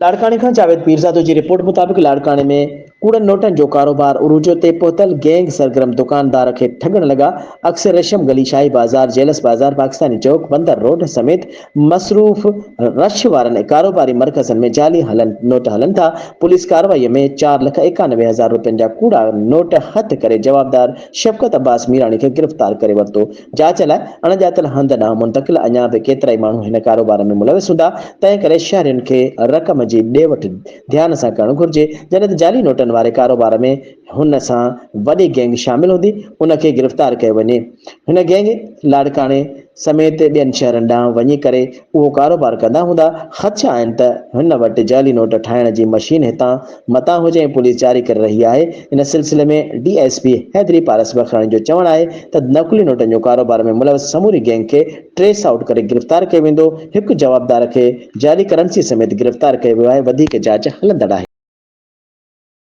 لاڙڪاڻي کان جاويد پيرزادو جي رپورٽ مطابق لاڙڪاڻي ۾ ڪوڙن نوٽن جو ڪاروبار عروج تي پهتل، گينگ سرگرم دڪاندار کي ٺڳڻ لڳا، اڪثر ريشم گلي، شاهي بازار، جيلس بازار، پاڪستاني چوڪ، بندر روڊ سميت مصروف رش وارن ڪاروباري مرڪزن ۾ جعلي هلن نوٽ هلن ٿا، پوليس ڪارروائي ۾ چار لک 91 هزار روپين جا ڪوڙا نوٽ هٿ ڪري جوابدار شفقت عباس ميراڻي کي گرفتار ڪري ورتو، جاچ لاء اڻڄاتل هنڌ ڏانهن منتقل اڃا به ڪيترائي ماڻهو هن ڪاروبار ۾ ملوث هوندا، تنهن ڪري شهرين کي رقم جي ڏي وٺ ڌيان سان ڪرڻ گهرجي، جڏهن ته جعلي نوٽن واري ڪاروبار ۾ هن سان وڏي گينگ شامل هوندي، ان کي گرفتار ڪيو وڃي. هن گينگ لاڙڪاڻي سميت ٻين شهرن ڏانهن وڃي ڪري اهو ڪاروبار ڪندا هوندا، خدشا آهن ته هن وٽ جعلي نوٽ ٺاهڻ جي مشين هتان متان هجي ۽ پوليس جاري ڪري رهي آهي، ان سلسلي ۾ D S P Haideri Paras Bakhrani جو چوڻ آهي ته نقلي نوٽن جو ڪاروبار ۾ ملوث سموري گينگ کي ٽريس آئوٽ ڪري گرفتار ڪيو ويندو، هڪ جوابدار کي جعلي ڪرنسي سميت گرفتار ڪيو ويو آهي، وڌيڪ جاچ هلندڙ آهي.